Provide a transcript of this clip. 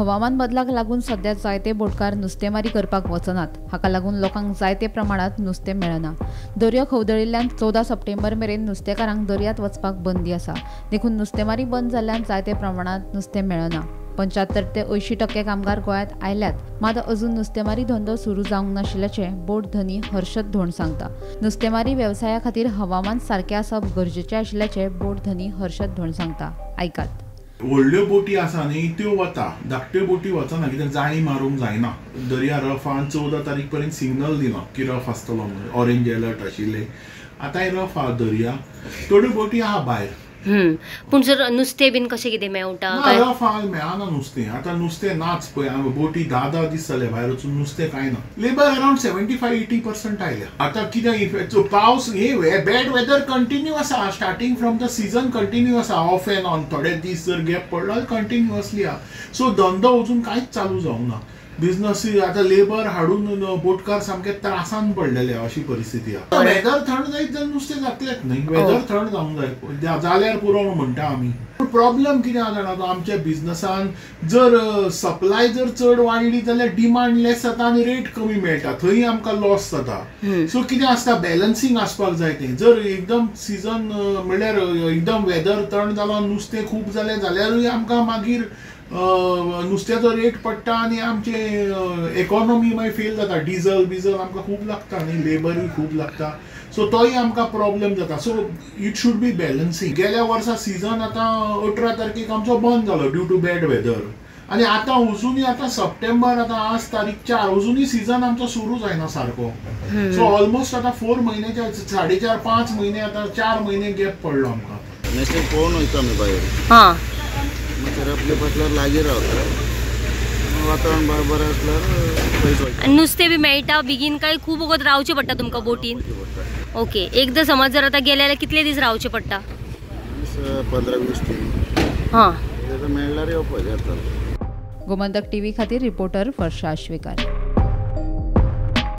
हवामान बदलाक लागून सध्या जायते बोटकार नुस्तेमारी करपाक वचनात. हाका लागून लोकांक जायते प्रमाणात नुस्तें मेळना. दर्यो खवदळिल्ल्यान 14 सप्टेंबर मेरेन नुस्तेकारांक दर्यांत वचपाक बंदी आसा. देखून नुस्तेमारी बंद जाल्ल्यान जायते प्रमाणात नुस्तें मेळना. 75 ते 80% कामगार गोंयांत आयल्यात, मात अजून नुस्तेमारी धंदो सुरू जावंक नाशिल्ल्याचें बोट धनी हर्षद धोंड सांगता. नुस्तेमारी वेवसाया खातीर हवामान सारकें आसप गरजेचें आशिल्ल्याचें बोट धनी हर्षद धोंड सांगता. आयकात. व्हडल्यो बोटी आसा न्ही त्यो वता, धाकट्यो बोटी वचना, कित्याक जाळी मारूंक जायना. दर्या रफान 14 तारीख पर्यंत सिग्नल दिला की रफ आसतलो म्हणून, ऑरेंज अलर्ट आशिल्ले. आतांय रफ आहा दर्या, थोड्यो बोटी आहा भायर. पूण जर नुस्तें बीन कशें कितें मेळटा? रफ आहा, मेळना नुस्तें. आतां नुस्तें नाच पळय, बोटी 10-10 दीस जाले भायर वचून नुस्तें कांय ना. लेबर अरावंड 75-80% आयल्या. आतां कितें इफेक्ट पावस हे बॅड वेदर कंटिन्यू आसा, starting from the season continue आसा, ऑफ एंड ऑन. थोडे दीस जर गॅप पडलो कंटिन्युअसली आहा. सो धंदो अजून कांयच चालू जावंक ना. बिझनस आतां लेबर हाडून बोटकार सामके त्रासान पडलेले अशी परिस्थिती आहा. वेदर थंड जायत जाल्यार नुस्तें जातलेंच न्ही, वेदर थंड जावंक जाय जाल्यार पुरो म्हणटा आमी. प्रॉब्लम कितें आहा जाणा, आमच्या बिझनसान जर सप्लाय जर चड वाडली जाल्यार डिमांड लेस जाता आनी रेट कमी मेळटा, थंय आमकां लॉस जाता. सो कितें आसता, बॅलन्सींग आसपाक जाय. तें जर एकदम सिजन म्हणल्यार एकदम वेदर थंड जालो, नुस्तें खूब जालें जाल्यारूय आमकां मागीर नुस्त्याचो रेट पडटा आनी आमचे इकॉनॉमी मागीर फेल जाता. डिजल बिजल आमकां खूब लागता न्ही, लेबरूय खूब लागता, सो तोय आमकां प्रॉब्लम जाता. So it should be balancing. गेल्या वर्सा सिजन आतां 18 तारखेक आमचो बंद जालो ड्यू टू बॅड वेदर, आनी आतां अजुनूय आतां सप्टेंबर, आतां आज तारीख 4, अजुनूय सिजन आमचो सुरू जायना सारको. सो ऑलमोस्ट आतां 4 म्हयन्याच्या 4.5-5 म्हयने, आतां 4 म्हयने गॅप पडलो आमकां. नुस्तें पळोवन वयता आमी भायर, रफले बसल्यार लागीं रावता, वातावरण बरें आसल्यार पयस वयता. नुस्तें बी मेळटा बेगीन काय खूब वगत रावचें पडटा तुमकां बोटीन? ओके, एकदां समज जर आतां गेले जाल्यार कितले दीस रावचें पडटा? 15-20 दीस. हां, मेळल्यार येवपाचें आतां. गोमंतक टीव्ही खातीर रिपोर्टर वर्षा आश्वेकर.